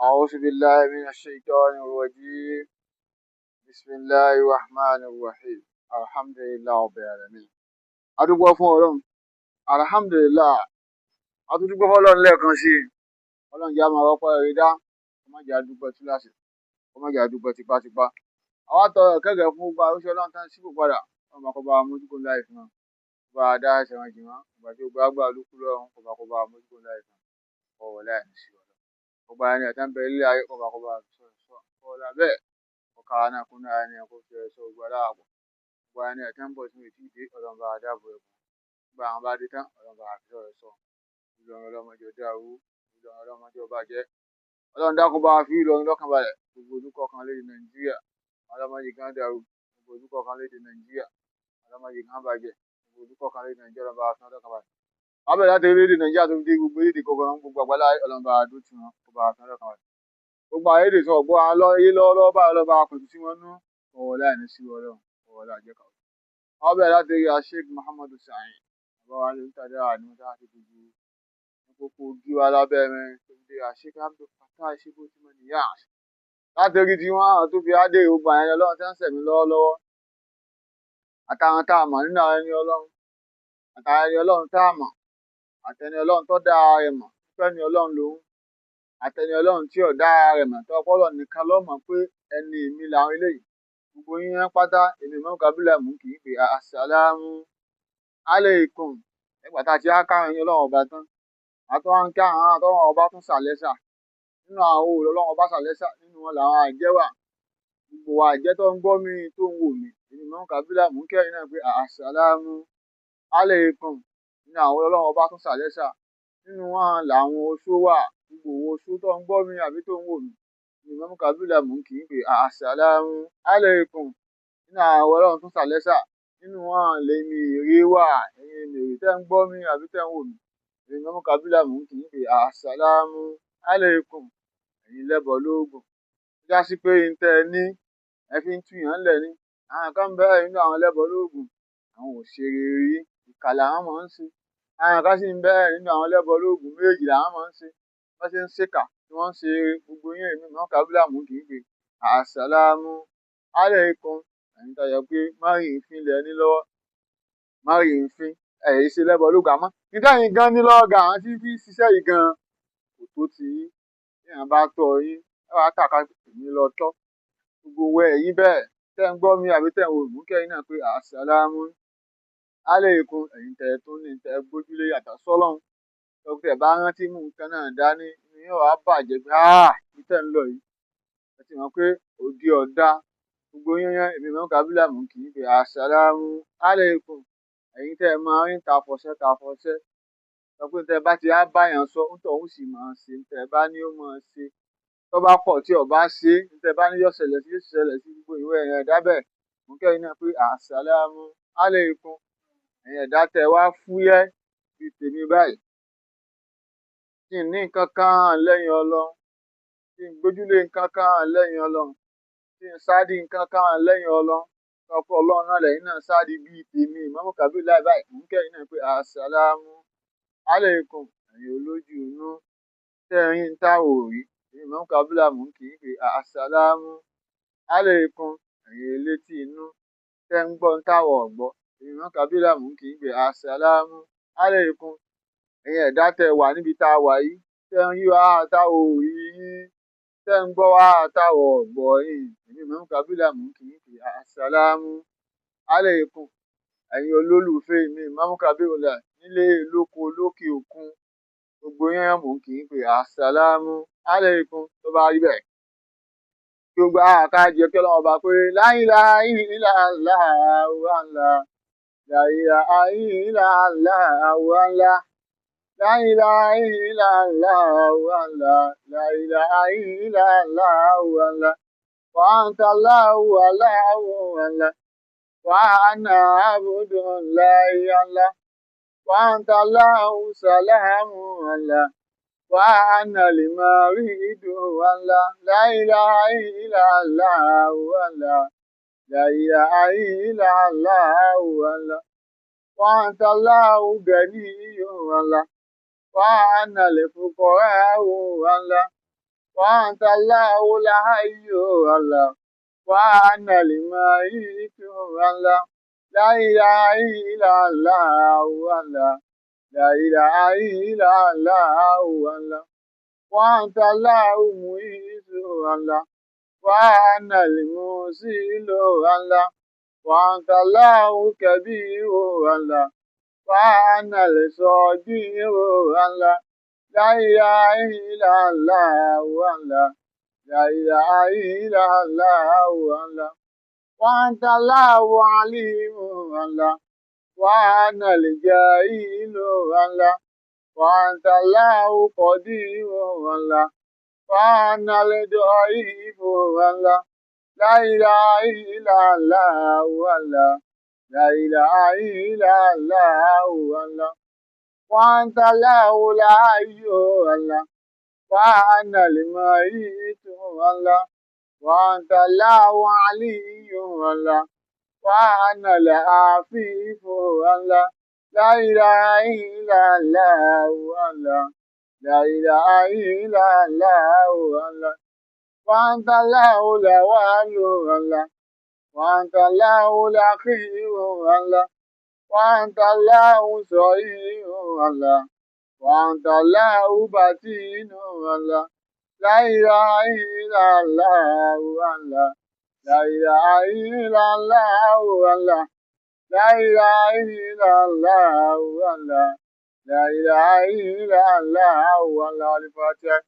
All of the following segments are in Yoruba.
أعوذ بالله من الشيطان الرجيم. بسم الله الرحمن الرحيم. الحمد لله رب العالمين. Adúpẹ́ fún Ọlọ́run, alhamdulillah, adúpẹ́ fún Ọlọ́run lẹ́ẹ̀kan sí i. Ọlọ́run jẹ́ àmọ́ ọpẹ́ rẹ̀ dá, kó má jẹ́ adúpẹ́ túláàsì, kó má jẹ́ adúpẹ́ tipátipá. Àwa tọrọ kẹ́kẹ́ fún gbogbo àrùsọ Ọlọ́run tán sípò padà, ọmọ kó bá mójúkó láì fún wọn, kó bá dá ẹsẹ̀ wọn jì wọ́n, ìgbà tí ó gbà gbà lókù lọ́run, kó bá mójúkó láì fún wọn, ọwọ́ láì ní sí Ọlọ́run. Gbogbo ẹni ẹ̀tàn bẹ ilé ayé, kó bá sọ ọ̀la bẹ́ẹ̀, ọkà náà kún náà ẹni ẹ̀kọ́ fi ẹ̀sọ́ gbogbo aláàbọ̀. Gbogbo ẹni ẹ̀tàn bọ̀ tí mo ti dé, Ọlọ́run bá dáàbò ẹ̀bùn. Gbogbo àwọn bá dé tán, Ọlọ́run bá fi sọ̀rọ̀ sọ. Ìlọrin ọlọ́mọdé dàrú, Ìlọrin ọlọ́mọdé bàjẹ́. Ọlọ́run dákun bá fi Ìlọrin lọ́kàn balẹ̀. Gbogbo ojúkọ̀ kan lédè Nàìjíríà, ọlọ́mọdé kan dàrú. Gbogbo ojúkọ̀ kan lédè Nàìjíríà, ọlọ́mọdé kan bàjẹ́. Gbogbo ojúkọ̀ kan lédè Nàìjíríà, Ọlọ́run bá fi lọ́kàn balẹ̀. Wọ́n bẹ̀rẹ̀ láti orílẹ̀-èdè Nàìjíríà tó fi dé gbogbo orílẹ̀-èdè kọ̀ọ̀kan, gbogbo àgbálá, Ọlọ́run bá dúró tì wọ́n, kó bá fi lọ́kàn balẹ̀. Gbogbo àwọn èdè tó ọ̀gbọ́n àwọn lọ́yé lọ́wọ́lọ́wọ́ báyìí, Ọlọ́run bá pẹ̀tù sí wọn nú, ọ̀wọ́ láì ní sí Ọlọ́run, ọ̀wọ́ láì jẹ́ kàwé. Wọ́n bẹ̀rẹ̀ láti rí Sheikh Muhammadu Sa'id, bàbá wa ló ń tàdé àánú tá a ti gbogbo ní kókó gíwá lábẹ́ mẹ́rin tó fi dé Sheikh Abdul Fattah Ṣíbó tí mo níyà. Láti rí tí wọ́n àwọn tó fi adé gbogbo àwọn ẹni Ọlọ́run tí wọ́n ń sẹ̀mí lọ́wọ́lọ́wọ́, àtàwọn tá a mọ̀ nínú àwọn ẹni Ọlọ́run, àtàwọn ẹni Ọlọ́run tá a mọ̀, àtẹni Ọlọ́run tó dá ara rẹ̀ mọ̀ pẹ́ni Ọlọ́run lòun, àtẹni Ọlọ́run tí ò dá ara rẹ̀ mọ̀ tó ọpọlọ nìkan ló mọ̀ pé ẹni mi làwọn eléyìí. Gbogbo yín pátá, èmi mọ́ kábílà mú kì í pé assalamu alaykum. Nígbà tá a ti á káwọn ẹni Ọlọ́run ọba tán, àtọ́ wọn kí àwọn àtọ́wọn ọba tún sàlẹ́sà. Nínú àwọn òòlù Ọlọ́run ọba sàlẹ́sà, nínú wọn làwọn àjẹ́ wà. Gbogbo wa àjẹ́ tó ń gbọ́ mi tó ń wò mí, èmi mọ́ kábílà mú kí ẹ̀yin náà pé assalamu alaykum. Nínú àwọn Ọlọ́run ọba tún sàlẹ́sà, nínú wọn làwọn oṣó wà. Gbogbo oṣó tó ń gbọ́ mi àbí tó ń wò mí, èmi mọ́ kábílà mú kì í pé assalamu alaykum. Nínú àwọn Ọlọ́run tún sàlẹ́sà, nínú wọn lèmi èrè wà. Ẹ̀yin èrè tẹ́ ń gbọ́ mi àbí tẹ́ ń wò mí, èmi mọ́ kábílà mú kì í pé assalamu alaykum. Ẹ̀yin lẹ́bọ̀ lóògùn, ó já sí pé n tẹ́ ẹ ní ẹ fi ń túyàn lẹ̀ ni. Àwọn kan bẹ́ẹ̀ nínú àwọn lẹ́bọ̀ lóògùn, àwọn ò ṣe rere, ìkà làwọn máa ń ṣe. Àwọn kan sì ń bẹ́ẹ̀ nínú àwọn lẹ́bọ̀ lóògùn, méjì làwọn máa ń ṣe. Wọ́n ṣe ń ṣèkà tí wọ́n ń ṣe gbogbo yín, èmi mọ́ kábílà mú kì í pé assalamu alaykum. Ẹ̀yin tó yẹ pé márìnfín lẹ ní lọ́wọ́, márìnfín ẹ̀ ṣe lẹ́bọ̀ lóògùn, àmọ́ nígbà yín gan ní lọ́wọ́ gan, àwọn tí fi ń ṣiṣẹ́ yìí gan kò tó ti yín. Bí èèyàn bá tọ́ yín, ẹ wàá tàka èmi lọ tọ́. Gbogbo owó ẹ̀yìn bẹ́ẹ̀ tẹ́ ń gbọ́ mi àbí tẹ́ ń wò mú kẹ́yìn náà pé assalamu alaykum. Ẹ̀yin tẹ́ tó ní tẹ́ gbójúlé yàtọ̀ sọ́lọ́run, tẹ́ bá rántí mú nǹkan náà dání, inú yóò wá bàjẹ́ pé ibi tẹ́ ń lọ yìí, ẹ ti mọ̀ pé òdi ọ̀dà. Gbogbo yányán, èmi mọ́ kábílà mú kì í pé assalamu alaykum. Ẹ̀yin tẹ́ máa ń ta fọṣẹ́ ta fọṣẹ́, sọ pé tẹ́ bá ti á báyàn sọ, ń tọ̀hún sì máa ṣe, tẹ́ bá ní ó máa ṣe, tó bá pọ̀ tí ọba ṣe, tẹ́ bá ní yóò ṣẹlẹ̀ sí, yóò ṣẹlẹ̀ sí. Gbogbo ìwé ẹ̀yìn ẹ̀dá bẹ́ẹ̀ mú kẹ́yìn náà pé assalamu alaykum. Ẹ̀yin ẹ̀dá tẹ́ wá fúyẹ́ bíi tèmi báyìí, kí n ní nǹkan kan lẹ́yìn Ọlọ́run, kí n gbójúlé nǹkan kan lẹ́yìn Ọlọ́run, kí n sáàdì nǹkan kan lẹ́yìn Ọlọ́run, ọkọ Ọlọ́run náà lẹ́yìn náà sáàdì bíi tèmi Ìmáàmù Kábírù láì báyìí, mú kẹ́yìn náà pé assalamu alaykum. Ẹ̀yin olójú inú tẹ́rin tá ò rí, Ìmáàmù Kábírù mú kì í pé assalamu alaykum. Ẹ̀yin elétí inú tẹ́ ń gbọ́ táwọ̀ ọ̀gbọ́, Ìmáàmù Kábírù mú kì í pé assalamu alaykum. Ẹ̀yin ẹ̀dá tẹ́ wà níbi tá a wà yìí, tẹ́ ń rí wa táwọ̀ ò rí yín, tẹ́ ń gbọ́ wa táwọ̀ ọ̀gbọ́ yín, Ìmáàmù Kábírù mú kì í pé assalamu alaykum. Ẹ̀yin olólùfẹ́ mi Ìmáàmù Kábírù nílé lóko lókè òkun, gbogbo yẹn mú kì í pé assalamu alaykum. Tó bá rí bẹ́ẹ̀, kí gbogbo àká jẹ́ kí Ọlọ́run ọba pé la ilaha illallah la ilaha illallah la ilaha illallah la ilaha illallah wa anta Allahu Allahu Allah wa ana abdullahi Allah wa anta Allahu salamu Allah wa ana al-maridu Allah la ilaha illallah la ilaha illallah wa anta Allahu ganiyyu Allah wa ana al-fuqara'u Allah وأنت الله الحي الله وأنا الميت الله لا إله إلا الله الله لا إله إلا الله الله وأنت الله المعز الله وأنا المذل الله وأنت الله الكبير الله وأنا الصغير الله لا إله إلا الله الله لا إله إلا الله الله وأنت الله عليم الله وأنا الجاهل الله وأنت الله قدير الله وأنا الضعيف الله لا إله إلا الله الله لا إله إلا الله الله وأنت الله الحي الله وأنا الميت الله وأنت الله علي الله وأنا العفيف الله لا إله إلا الله الله لا إله إلا الله الله وأنت الله الأول الله وأنت الله الأخير الله وأنت الله الصغير الله وأنت الله باطن الله لا إله إلا الله الله لا إله إلا الله الله لا إله إلا الله الله لا إله إلا الله الله. الفاتحة.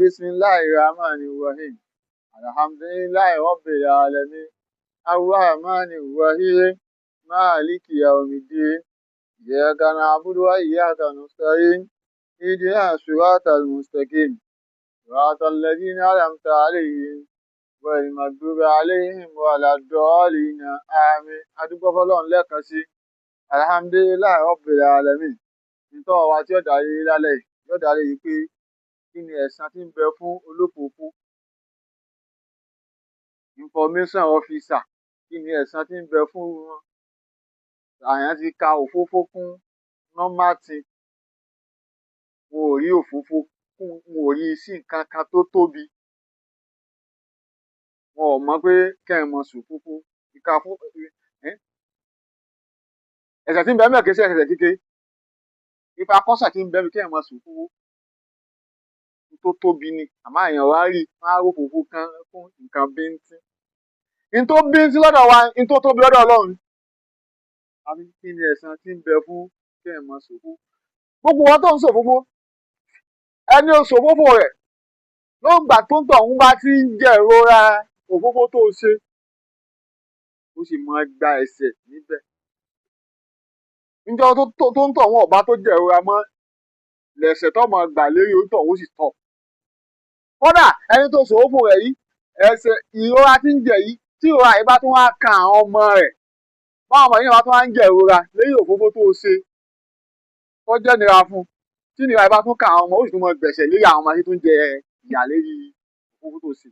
بسم الله الرحمن الرحيم. الحمد لله رب العالمين الرحمن الرحيم مالك يوم الدين إياك نعبد وإياك نستعين اهدنا الصراط المستقيم صراط الذين أنعمت عليهم غير المغضوب عليهم ولا الضالين آمين. Adúpẹ́ fọ́lọ́run lẹ́ẹ̀kan sí. Alhamdulillahi rabbil alamin. Ìtọ́ wa tí ó darí lálẹ́ yìí yóò darí yìí pé kí ni ẹ̀san tí ń bẹ fún olófòófó, information officer, kí ni ẹ̀san tí ń bẹ fún wọn? Àyàn ti ka òfófó kún normal thing, wọn ò rí òfófó kún, wọn ò rí sí nǹkan kan tó tóbi, wọn ò mọ̀ pé kẹ́ ẹ̀ mọ̀ sòfófó ìka fún ẹ̀ṣẹ̀ tí ń bẹ mẹ́ẹ̀ kì í ṣe ẹ̀ṣẹ̀ kékeré. Ipa kọ́sà tí ń bẹ kí ẹ̀ mọ̀ sòfófó tó tóbi ni, àmọ́ àyàn wá rí wọn á rófófó kan fún nǹkan bíntín. N tó bíntín lọ́dọ̀ wa, n tó tóbi lọ́dọ̀ Ọlọ́run. Àbí kí ni ẹ̀san tí ń bẹ fún kí ẹ̀ mọ̀ sòfófó? Gbogbo wọn tó ń sòfófó, ẹni ó sòfófó rẹ̀ ló ń gbà tó ń tọ̀ ń bá ti ń jẹ́ ìrora òfófó tó ṣe, ó sì máa gba ẹ̀ṣẹ̀ níbẹ̀. Níjọ́ tó ń tọ̀ wọ́n ọ̀bá tó jẹ́ ìrora mọ́ lẹ̀ṣẹ̀ tó máa gbà lérí ó tọ̀ ó sì tọ̀. Kódà ẹni tó sòfófó rẹ̀ yìí, ẹ̀ṣẹ̀ ìrora tí ń jẹ yìí, tí ìrora yìí bá tún wá kan àwọn ọmọ rẹ̀, báwọn ọmọ yìí bá tún wá ń jẹ ìrora lérí òfófó tó ṣe, tó jẹ́ nira fún, tí ìnira yìí bá tún kan àwọn ọmọ, ó sì tún máa gbẹ̀ṣẹ̀ lérí àwọn ọmọ tí tún jẹ ìyà lérí òfófó tó ṣe.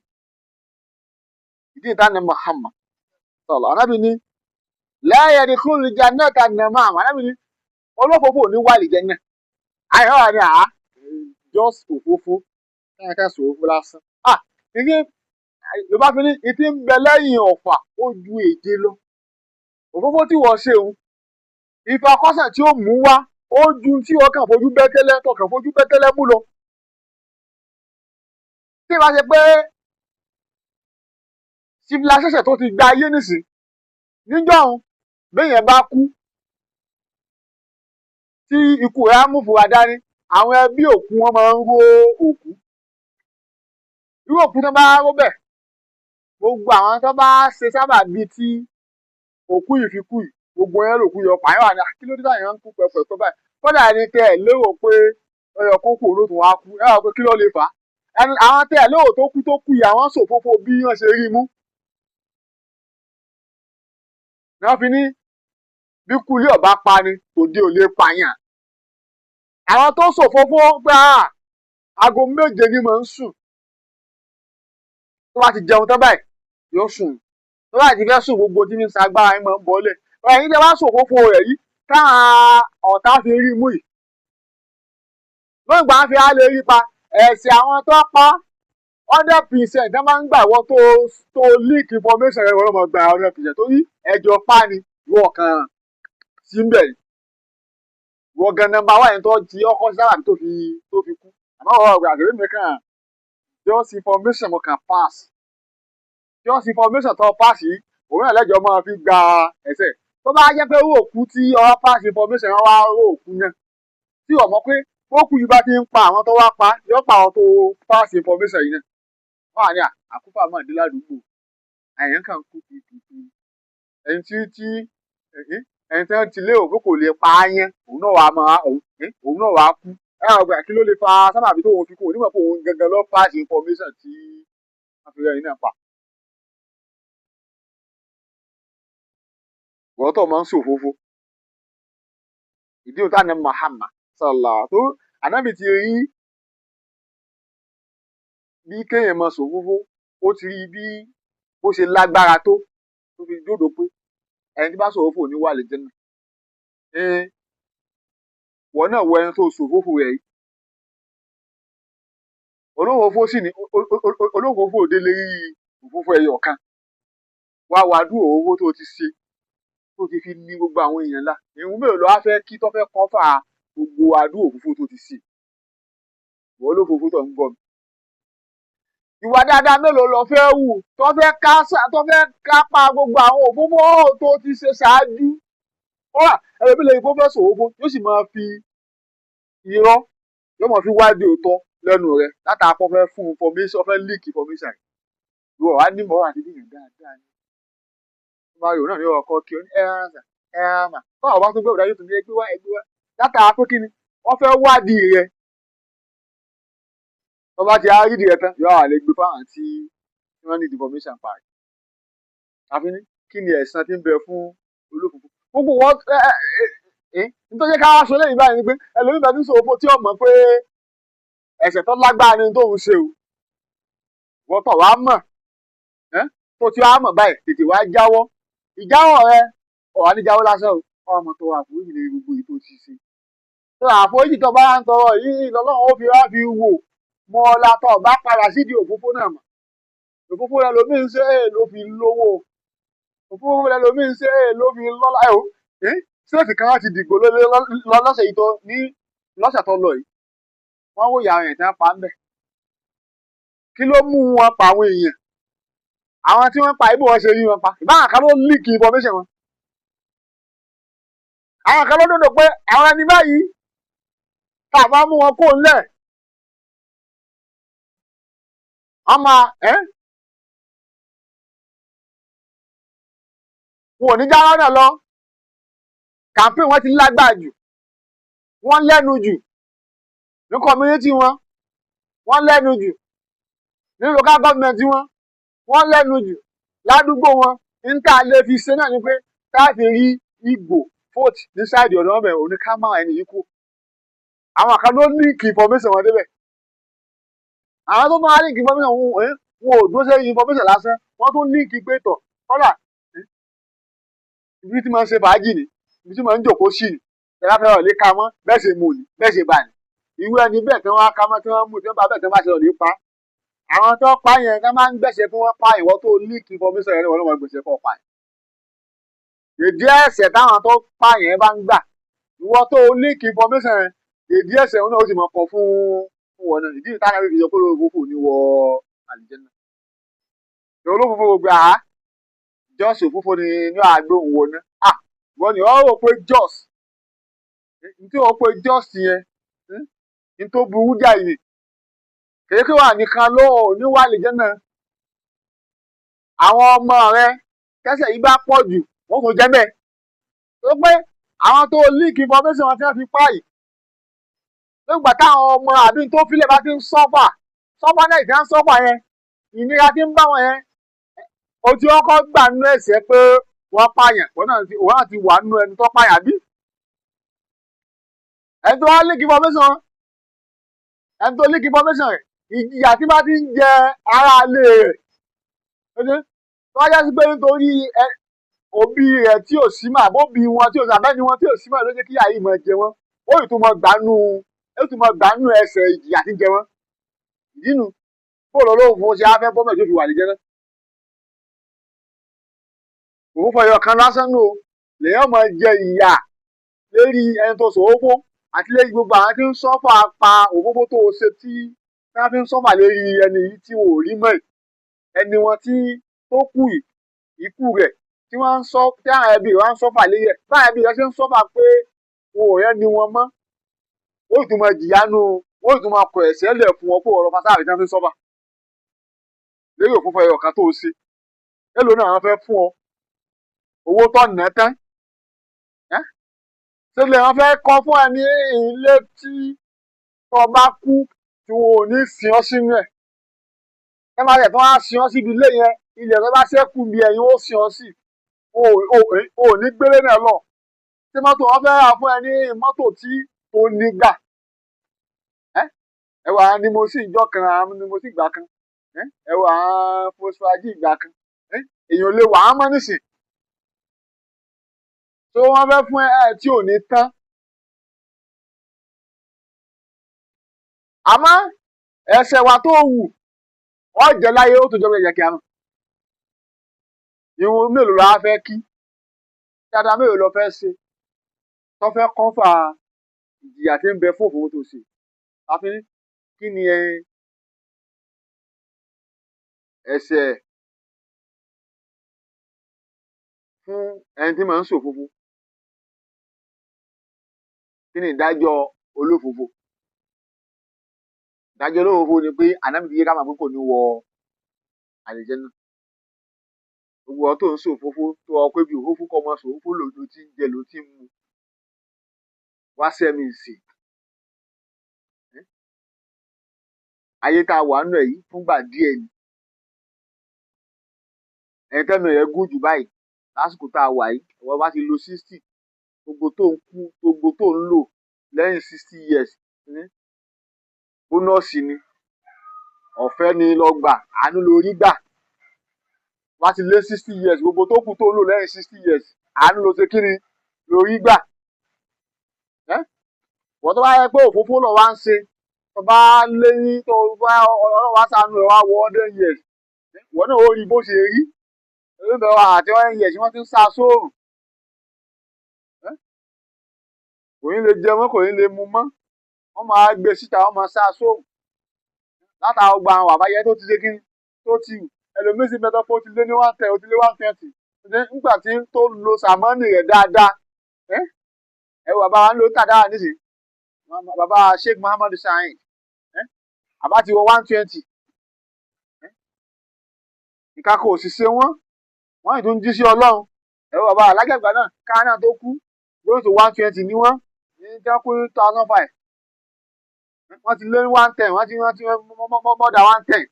Ìdí ìtàn Muhammad sọlọ anábì ní la yadkhulul jannata an-namam. Anábì ní olófófó ní wà lìjẹ náà. Àyàn wà ní àá just òfófó káyọ̀ ká sọ òfófó lásán. Ìdí Yorùbá fi ní ìtí ń bẹ lẹ́yìn ọ̀fà ó ju èje lọ. Òfófó tí wọ́n ṣe òun, ìfakọ́sẹ̀ tí ó mú wá ó ju tí wọ́n kàn fojú bẹ́tẹ́lẹ́ tọkàn fojú bẹ́tẹ́lẹ́ mú lọ. Tí ìbá ṣe pé civilization tó ti gba ayé nísìn, níjọ́hun béèyàn bá kú tí ikú rẹ̀ á mú fura dání, àwọn ẹbí òkú wọn máa ń ró òkú. Irú òkú tó bá ró bẹ́ẹ̀, gbogbo àwọn tó bá ṣe sábà bíi tí òkú yìí fi kú yìí, gbogbo yẹn lòkú yọ pààyàn wà ní kí ló dé táyà ń kú pẹpẹpẹ báyìí. Kódà ẹni tẹ ẹ lérò pé ọyọ kó kú olóòtú wa kú, ẹ wà pé kí ló lè fà á. Ẹni àwọn tẹ ẹ lérò tó kú yìí, àwọn ṣòfófó bí wọ́n ṣe rí mú. Wọ́n fi ní bí kú ilé ọba pa ni tòde ò lè pààyàn. Àwọn tó ṣòfófó pé aago 7 ni mò ń sùn, tó bá ti jẹun tán báyìí yóò sùn, tó bá ti fẹ́ sùn gbogbo tí ń sagbára yín máa ń bọ́lẹ̀. Ẹ̀yin tẹ́ wá ṣòfófó rẹ̀ yìí táwọn ọ̀tá fi rí mú yìí, lóyún gbà ń fi á lè rí pa. Ẹ̀sìn àwọn tó pa 100% tó máa ń gbà wọ́n tó leak information rẹ̀, wọ́n ló máa gba 100% torí ẹjọ́ pa ni ìwọ kan sí ń bẹ̀. Ìwọ gan nọ́mbà wà yẹn tó ti ọkọ sábà tó fi kú. Àmọ́ ọ̀rọ̀ ọ̀gbà àgbẹ̀ mi kàn just information mo kàn pass. Just information tó pass yìí, òun náà lẹ́jọ́ máa fi gba ẹ̀sẹ̀. Tó bá jẹ́ pé owó òkú tí ọwọ́ pass information wọn wá owó òkú náà. Tí o mọ̀ pé bókú yìí bá ti ń pa àwọn tó wá pa, yóò pa àwọn tó pass information yìí náà. Wọ́n á ní àkúfà máa dé ládùúgbò. Àyàn kan kú kìkìkì. Ẹni tí tí ẹni tí wọ́n ti lérò pé kò lè pa á yẹn, òun náà wàá máa òun náà wàá kú. Ẹ ò gbà kí ló lè fa sábàbí tó òun fi kú, onímọ̀ pé òun gangan ló pass information tí wọ́n fi rẹ́ ẹni náà pa. Wọ́n tó máa ń ṣòfófó. Ìdí òun tá ní Muhammad sallallahu tó ànábì ti rí bí kéèyàn máa ṣòfófó, ó ti rí bí ó ṣe lágbára tó tó fi dódò pé ẹni tí bá ṣòfófó ní wà lè jẹ́ náà. Wọ́n náà wọ ẹni tó ṣòfófó rẹ̀ yìí. Olófófó sì ni olófófó òde lérí òfófó ẹyọ kan. Wá wàá dúró owó tó ti ṣe tó ti fi ní gbogbo àwọn èèyàn ńlá. Ìhun mélòó ló wá fẹ́ kí tó fẹ́ kọ́fà gbogbo àdúrà òfófó tó ti ṣe. Ìwọ olófófó tó ń gbọ́ mi. Ìwà dáadáa mélòó ló fẹ́ wù tó fẹ́ kápá gbogbo àwọn òfófó tó ti ṣe ṣáájú. Ó wà ẹlòmíì lè kó fẹ́ ṣòfófó yóò sì máa fi irọ́ yóò máa fi wádìí òótọ́ lẹ́nu rẹ̀ látàkọ́ fẹ́ fún information fẹ́ leak information. Ìwọ wá ní mọ́ àti bíyàn dáadáa ni. Bá yòó náà ní ọkọ kí ó ní ẹran ẹran mà. Báwo bá tún gbé òdájú tún ní ẹgbẹ́ wá ẹgbẹ́ wá. Látara pé kí ni wọ́n fẹ́ wádìí rẹ̀. Wọ́n bá ti á rídìí rẹ̀ tán, yóò wà lè gbé fáwọn tí wọ́n ní information pa rẹ̀. Àfi ní kí ni ẹ̀san tí ń bẹ fún olófòfó. Gbogbo wọn nítorí ká wá sọ lẹ́yìn báyìí ni pé ẹlòmíì bá ti ń sọ òfò tí ó mọ̀ pé ẹ̀ṣẹ̀ tó lágbára ni tóun ṣe o. Wọ́n tọ̀ wá mọ̀ tó ti wá mọ̀ báyìí tètè wá jáwọ́. Ìjáwọ́ rẹ ọ̀wá ní jáwọ́ lásán o, ọmọ tó wà àforíjì lórí gbogbo èyí tó ti ṣe. Tó àforíjì tó bá ń tọrọ yìí lọ́lọ́run ó fi wá fi wò mọ́ ọ la tó bá padà sídìí òfófó náà mọ̀. Òfófó rẹ lomi ń ṣe é ló fi lówó. Òfófó rẹ lomi ń ṣe é ló fi lọ́lá ẹ̀ o. Ṣéètì kan láti dìgbò lọ́sẹ̀ yìí tó ní lọ́sẹ̀ tó lọ yìí. Wọ́n wò ìyá àwọn èèyàn tí wọ́n pa ń bẹ̀. Kí ló mú wọn pa àwọn èèyàn? Àwọn tí wọ́n pa ibò wọn ṣe rí wọn pa. Ìbáwọn kan ló leak information wọn. Àwọn kan ló dòdò pé àwọn ẹni báyìí tá a bá mú wọn kó ńlẹ̀. Wọ́n máa wọn ò ní jáwọ́ náà lọ. Campaign wọn ti lágbára jù. Wọ́n lẹ́nu jù ní community wọn. Wọ́n lẹ́nu jù ní local government wọn. Wọ́n lẹ́nu jù ládùúgbò wọn. Níta lè fi ṣe náà ni pé tá a fi rí ìgbò vote ní sáìdì ọ̀dọ́ ọbẹ̀ òní ká máa ẹni yìí kú. Àwọn kan ló leak information wọn débẹ̀. Àwọn tó máa leak information wọn ò dúró sí information lásán. Wọ́n tún leak pé tọ̀ kọ́là ibi tí máa ń ṣe fàájì ni, ibi tí máa ń jòkó sí ni. Ẹ̀rá fẹ́ràn lè ka mọ́ bẹ́ẹ̀ ṣe mú ni bẹ́ẹ̀ ṣe bà ní. Irú ẹni bẹ́ẹ̀ tí wọ́n á ka mọ́ tí wọ́n mú tí wọ́n bá bẹ́ẹ̀ tí wọ́n bá ṣe lọ lè pa. Àwọn tó pa yẹn tó máa ń gbẹ̀ṣẹ̀ fún wọn pa ìwọ tó leak information yẹn ni wọ́n ló máa gbẹ̀ṣẹ̀ fún ọ̀pá yẹn. Èdè ẹ̀ṣẹ̀ táwọn tó pa yẹn bá ń gbà ìwọ tó leak information yẹn èdè ẹ̀ṣẹ̀ náà ó sì máa kọ fún wọn náà. Ìdí ìta náà fi sọ pé olófòfò ní wọ àlùjánnà. Olófòfò gbogbo àá jọ́ọ̀sì òfófó ni ní àgbóhùn wọn náà. À wọ́n ní wọ́n rò pé jọ́ọ̀sì ní tí wọ́n pe jọ́ọ̀sì yẹn ní tó burú jáì ni. Kèéké wà nìkan ló ní wà àlùjánnà. Àwọn ọmọ rẹ kẹsẹ̀ yìí bá pọ̀ jù wọ́n kò jẹ́ bẹ́ẹ̀. Tó pé àwọn tó leak information wọn tí wọ́n fi pa yìí. Nígbà táwọn ọmọ àbí tó filẹ̀ bá ti ń sọ́fà sọ́fà náà ìdá ń sọ́fà yẹn ìnira ti ń bá wọn yẹn. O ti kọ́kọ́ gbà nínú ẹ̀ṣẹ̀ pé wọ́n pààyàn wọ́n náà ti wà nínú ẹni tó pààyàn bí. Ẹni tó wá leak information ẹni tó leak information rẹ̀ ìjìyà tí bá ti ń jẹ ara ilé rẹ̀. Tó wá jásí pé nítorí òbí rẹ̀ tí ò sí mà bóbi wọn tí ò sí àbẹ́ni wọn tí ò sí mà ló jẹ́ kí àyè máa jẹ wọ́n. Ó ì tún máa gbà nú ẹsẹ̀ ìjìyà tí ń jẹ wọ́n. Ìdínú bóòlù olóhùn fún ṣe á fẹ́ bọ́mọ̀ tó fi wà lìjẹ́ náà. Òfófó ẹyọ kan lásán nù o, lèyàn máa jẹ ìyà lérí ẹni tó sọ òfófó àti lérí gbogbo àwọn tí ń sọ́fà pa òfófó tó o ṣe tí wọ́n fi ń sọ́fà lérí ẹni yìí tí wọn ò rí mọ́ ẹ̀. Ẹni wọn tí tó kú yìí, ikú rẹ̀ tí wọ́n ń sọ tí àwọn ẹbí rẹ̀ wọ́n ń sọ́fà lérí ẹ̀. Báwọn ẹbí rẹ̀ ṣe ń sọ́fà pé wọn ò rẹ́ni wọn mọ́, ó sì tún máa jìyà nù, wọ́n sì tún máa kọ ẹ̀sẹ̀ lẹ̀ fún wọn pé ọ̀rọ̀ fasáàrí tí wọ́n fi ń sọ́fà lérí òfófó ẹyọ kan tó o ṣe. Èló náà wọ́n fẹ́ fún ọ? Owó tó ná tán. Ṣé wọ́n fẹ́ kọ́ fún ẹ ní ilé tí tó bá kú tí wọn ò ní sin ọ́ sínú ẹ̀? Ẹ máa rẹ̀ tó wá sin ọ́ síbi ilé yẹn, ilẹ̀ tó bá ṣẹ́kù bí ẹ̀yin ó sin ọ́ sí. O ò ní gbélé náà lọ. Ṣé mọ́tò wọ́n fẹ́ rà fún ẹ ní mọ́tò tí o ní gbà? Ẹ wà ní mo sì ìjọ kan, ní mo sì gbà kan. Ẹ wà Volkswagen ìgbà kan. Èèyàn lè wà á mọ́ nísìn. Tó wọ́n fẹ́ fún ẹ tí ò ní tán. Àmọ́ ẹsẹ̀ wa tó wù ọ́ jẹ́ láyé ó tó jọ́ bẹ́ẹ̀ yẹ kí a mọ̀. Ìwọ̀n mélòó la fẹ́ kí? Dáadáa mélòó lọ fẹ́ ṣe? Tó fẹ́ kọ́fà ìjìyà tí ń bẹ fún òfófó tó ṣe. Àfi kí ni ẹsẹ̀ fún ẹni tí màá ń ṣòfófó? Kí ni ìdájọ́ olófófó? Ìdájọ́ olófófó ni pé Ànábì fi yé ká mọ̀ pé kò ní wọ àlùjánnà. Gbogbo ọ tó ń ṣòfófó tó ọ pé bí òfófó kọ́ ọmọ ṣòfófó ló ti ń jẹ ló ti ń mu. Wá sẹ́mi ìsìn. Ayé tá a wà nínú ẹ̀ yìí fúngbà díẹ̀ ni. Ẹni tẹ́mi rẹ̀ gùn jù báyìí lásìkò tá a wà yìí, ìwọ bá ti lo 60, gbogbo tó ń kú, gbogbo tó ń lò lẹ́yìn 60 years, bónọ́ọ̀sì ni, ọ̀fẹ́ ni lọ gbà, àánú lórí gbà. Wá ti lé 60 years, gbogbo tó kù tó ń lò lẹ́yìn 60 years, àánú ló ṣe kí ni lórí gbà. Wọ́n tó bá yẹ pé òfófó lọ wá ń ṣe, tó bá lé ní tó bá Ọlọ́run wá ṣàánú rẹ̀ wá wọ 100 years, wọ́n náà ó rí bó ṣe rí. Olóńgbò àti 100 years wọ́n ti ń sá sóòrùn. Kò ní lè jẹ mọ́, kò ní lè mu mọ́. Wọ́n máa gbé síta, wọ́n máa sá sóòrùn. Látara ọgbà àwọn àbáyé tó ti ṣe kí tó ti wù. Ẹlòmíì sì mẹ́tọ́ pé ó ti lé ní 110, ó ti lé 120. Nígbà tí tó lo sàmọ́nì rẹ̀ dáadáa. Ẹ wo bàbá wa ń lo tàdáwà nísìnyí. Bàbá Sheikh Muhammadu Saheed. Àbá ti wọ 120. Ìka kò sì ṣe wọ́n. Wọ́n ì tún jí sí Ọlọ́run. Ẹ wo bàbá alágbàgbà náà, káà náà tó kú. Going to 120 ní wọ́n. Ní jẹ́ kú 2005. Wọ́n ti lé ní 110, wọ́n ti more than 110.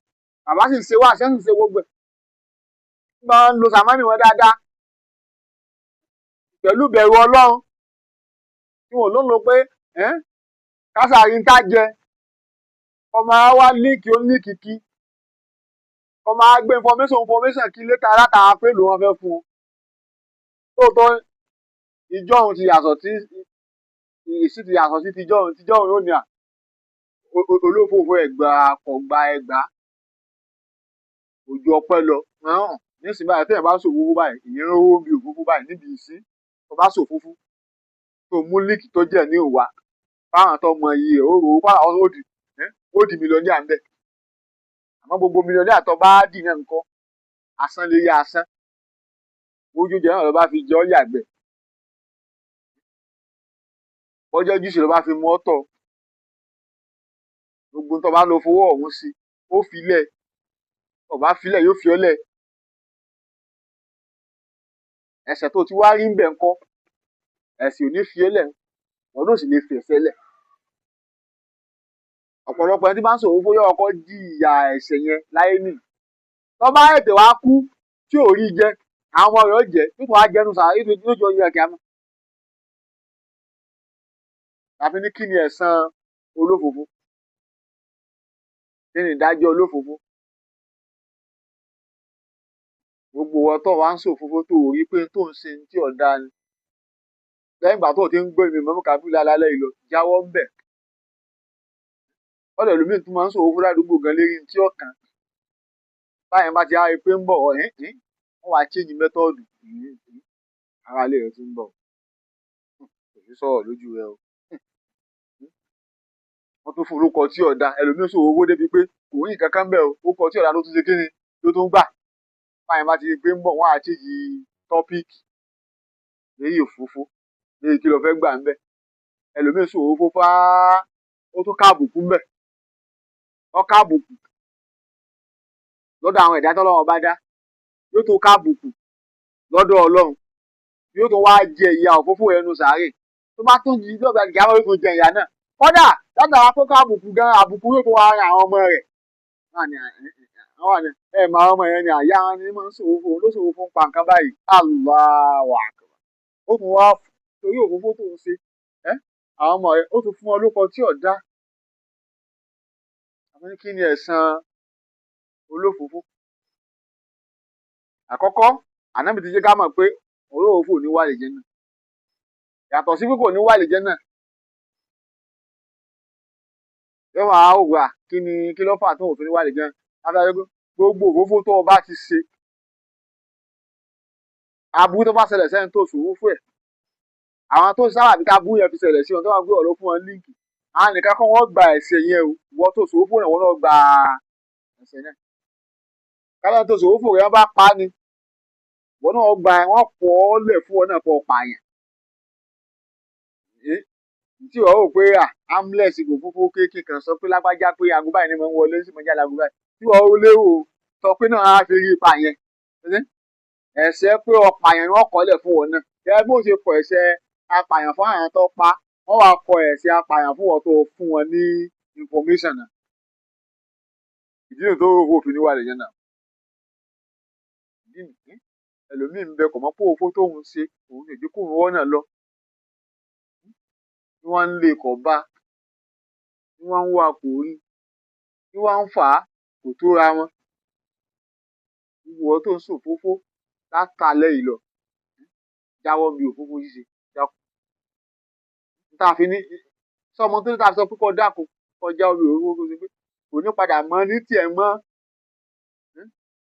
Bàbá sì ń ṣe wá, ṣé sì ń ṣe gbogbo ẹ̀. Wọ́n máa ń lo sàmánì wọn dáadáa. Pẹ̀lú ìbẹ̀rù Ọlọ́run. Tí wọn ò ló ń lo pé kásárì ń tá jẹ. Ọmọ wa líǹkì ó líǹkì kí. Ọmọ á gbé information kí létà látara pé ló wọn fẹ́ fún un. Lóòótọ́ ìjọ òun ti yàtọ̀ tí ìsí ti yàtọ̀ sí tijọ́ òun, tijọ́ òun ó ní à. Olófófó ẹ̀gbà kò gba ẹgbàá. Ojú ọpẹ́ lọ. Nísìnyí báyìí téèyàn bá ṣòfófó báyìí, ìyẹn ń rówó bí òfófó báyìí níbi ìsín. Tó bá ṣòfófó, tó mú líǹkì tó jẹ́ ní òwà. Fáwọn tó mọ iye ẹ̀ ó rò ó fáwọn ó di mílíọ̀nìà ń bẹ̀. Àmọ́ gbogbo mílíọ̀nìà tó bá dì náà ńkọ́, asán lè yá asán. Ojú oúnjẹ náà ló bá fi jẹ ọ́ yàgbẹ́. Bọ́jọ́ júùsì ló bá fi mu ọ́ tọ̀. Gbogbo tó bá lo fowó ọ̀hún sí, ó fi lẹ̀. Tó bá fi lẹ̀ yóò fi ọ́ lẹ̀. Ẹ̀ṣẹ̀ tó ti wá rí ń bẹ̀ ńkọ́, ẹ̀ṣẹ̀ ò ní fi ẹ́ lẹ̀, wọ́n náà sì lè fi ẹ̀ṣẹ̀ lẹ̀. Ọ̀pọ̀lọpọ̀ ẹni tí bá ń ṣòfófó yóò kọ́kọ́ jìyà ẹ̀ṣẹ̀ yẹn láyé nì. Tó bá tètè wá kú tí ò rí jẹ, àwọn ọmọ rẹ̀ ó jẹ, yóò tún wá jẹnu sàárè, yóò jọ yẹ kí a mọ̀. Tàbí ní kí ni ẹ̀san olófófó? Kí ni ìdájọ́ olófófó? Gbogbo ìwọ tó wá ń ṣòfófó tó rí pé tó ń ṣe tí ò dáa ni. Lẹ́yìn ìgbà tó ti ń gbọ́ èmi Mọ̀mọ́ Kábírù lálẹ́ yìí lọ, jáwọ́ ń bẹ̀. Ọ̀dọ̀ ẹlòmíì tún máa ń sòwò fún ládùúgbò gan lérí tí ọ̀kan báyẹn bá ti á rí pé ń bọ̀ ẹ̀ ẹ̀ wọ́n wá change method. Ara ilé rẹ̀ ti ń bọ̀, kò sí sọ̀rọ̀ lójú rẹ o. Wọ́n tún fún orúkọ tí ọ̀dà. Ẹlòmíì sòwò owó débi pé kò rí nǹkan kan bẹ́ẹ̀ o, orúkọ tí ọ̀dà ló tún ṣe kíni ló tún gbà. Báyẹn bá ti rí pé ń bọ̀, wọ́n á change topic lérí òfófó, lérí kí ló fẹ́ gbà ń bẹ̀. Ẹlòmíì sòwò owó fáá, ó tún káàbùkù ń bẹ̀, ó káàbùkù lọ́dọ̀ àwọn ẹ̀dá tọ́lọ́run bá dá, yóò tún káàbùkù lọ́dọ̀ Ọlọ́run, yóò tún wá jẹ ìyà òfófó ẹnu sàárè. Tó bá tún jí lọ́gbà ìyá, yóò tún jẹ ìyà náà. Kódà látara kó káàbùkù gan, àbùkù yóò tún wá ran àwọn ọmọ rẹ̀. Ẹ máa ọmọ yẹn ni àyà wọn ni máa ń sòwò fún, ló sòwò fún pa nǹkan báyìí. Allahu akbar. Ó tún wá torí òfófó tó ń ṣe àwọn ọmọ rẹ̀, ó tún fún ọ lóko tí ò dá. Àwọn ní kí ni ẹ̀san olófòófó? Àkọ́kọ́, Ànábì ti jẹ́ ká mọ̀ pé olófòófó ò ní wà lè jẹ́ náà. Yàtọ̀ sí pé kò ní wà lè jẹ́ náà, yóò máa wò wá kí ni kí ló fà tó òfin ní wà lè jẹ́ náà. Gbogbo òfófó tó o bá ti ṣe, aburú tó bá ṣẹlẹ̀ sẹ́ni tó ṣòfófó ẹ̀, àwọn tó sábà bí kábúrú yẹn fi ṣẹlẹ̀ sí wọn, tó bá gbé ọ̀rọ̀ fún wọn líǹkì, àwọn nìkan kọ́ wọ́n gba ẹ̀ṣẹ̀ yẹn o, wọ́n tó ṣòfófó náà wọ́n náà gba ẹ̀ṣẹ̀ náà. Kálọ̀ tó ṣòfófó rẹ̀ wọ́n bá pa á ni, wọ́n náà gba, wọ́n kọ́ ọ lẹ̀ fún wọn náà kọ́ pààyàn. Tí wọ́n rò pé à amúlẹ̀sì kò fúnfún kéèké kan sọ pé lágbájá pé aago báyìí ni mo ń wọlé sí mo jáde aago báyìí, tí wọ́n lérò sọ pé náà á fi rí ipa yẹn. Ẹ̀ṣẹ̀ pé ọ̀pààyàn ni wọ́n kọ́ lẹ̀ fún wọn náà. Gẹ́gẹ́ bó ṣe kọ ẹ̀ṣẹ̀ apààyàn fún àwọn tó pa, wọ́n wá kọ ẹ̀ṣẹ̀ apààyàn fún wọn tó fún wọn ní information náà. Ìdí nìyí tó rò òfin ní wà lè jẹ́ náà. Ìdí nìyí ẹlòmíì ń bẹ kò mọ̀ pé òfó tóun ṣe òun lè dín kóun wọ́n náà lọ. Bí wọ́n ń lé kọ̀ bá, bí wọ́n ń wá kò rí, bí wọ́n ń fà á kò tóra wọn. Gbogbo ìwọ tó ń ṣòfófó látàlẹ́ yìí lọ, jáwọ́ bí òfófó ṣíṣe. Tá a fi ní sọmọ tó ní tá a sọ pé kó dákun kọjá omi òfófó ṣe pé kò ní padà mọ ní tiẹ̀ mọ́.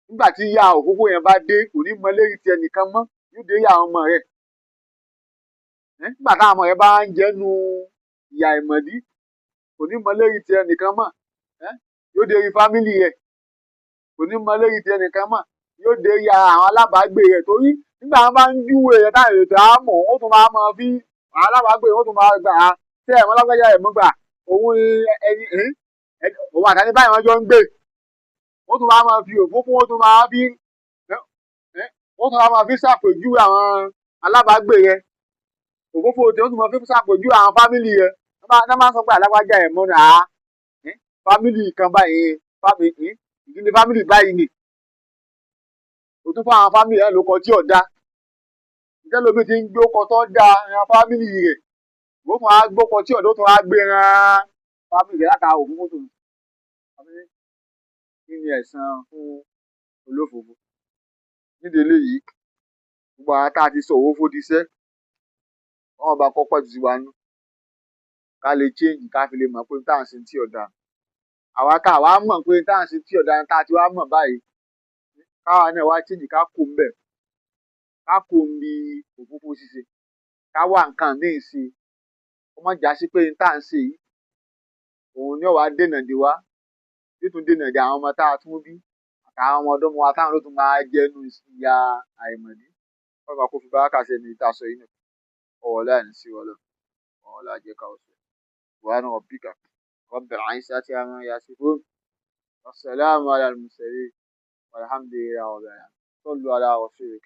Nígbà tí ìyá òfófó yẹn bá dé, kò ní mọ lérí tiẹ̀ nìkan mọ́, yóò dé ìyá àwọn ọmọ rẹ̀. Nígbà táwọn ọmọ rẹ̀ bá ń jẹ́nu ìyá ìmọ̀dí, kò ní mọ lérí tiẹ̀ nìkan mọ́, yóò dé rí fámìlì rẹ̀, kò ní mọ lérí tiẹ̀ nìkan mọ́, yóò dé rí àwọn alábàágbé rẹ̀. Torí nígbà wọn bá ń júwe rẹ̀ táwọn ètò àmọ̀, ó tún máa mọ fi àwọn alábàágbé, ó tún máa gbà á tẹ́ ẹ̀mọ́ lágbájá ẹ̀ mọ́ gbà òun ẹni òun àtàní báyìí wọn jọ ń gbé. Ó tún máa máa fi òfófó, ó tún máa fi ó tún máa fi ṣàpèjúwe àwọn alábàágbé rẹ̀. Òfófó tí ó tún máa fi ṣàpèjúwe àwọn fámìlì rẹ̀. Wọ́n máa ń sọ pé alágbájá ẹ̀ mọ́ náà fámìlì kan báyìí, ìdílé fámìlì báyìí ni. Ó tún fún àwọn fámìlì rẹ̀ lóko tí ò da. Ìtẹ́lómi ti ń gbókọ tó da ran fámìlì rẹ̀, ó tún á gbókọ tí ọ̀dọ́ tún á gbé ran fámìlì rẹ̀ látara òfófó tó ń. Kí ni ẹ̀san fún olófòófó? Nídìí eléyìí, gbogbo àwọn tá a ti sọ òfófó di iṣẹ́, wọ́n bá kọ́kọ́ ti wá nú ká lè change, ká fi lè mọ̀ pé tá à ń ṣe tí ọ̀dà. Àwa tá a wá mọ̀ pé tá à ń ṣe tí ọ̀dà tá a ti wá mọ̀ báyìí, káwa náà wá change, ká kó ń bẹ̀, ká kó ń bi òfófó ṣíṣe, ká wá nǹkan míì ṣe. Ó má já sí pé tá à ń ṣe yìí òun ni ó wá dènà dè wá, yóò tún dènà dè àwọn ọmọ tá a tún bí àtàwọn ọmọ ọdọ́mọ wa táwọn ló tún máa jẹnu ìyá àìmọ̀dí. Wọ́n máa kó fi bárákà sí ẹni tá a sọ yìí nù. Ọ̀wọ́ láì sí wọlé, ọ̀wọ́ láì jẹ́ ká ọ̀sẹ̀. Subhana rabbika rabbil izzati amma yasifun. Wassalamu ala al-mursalin. Walhamdulillahi rabbil alamin. Sallu ala rasulika.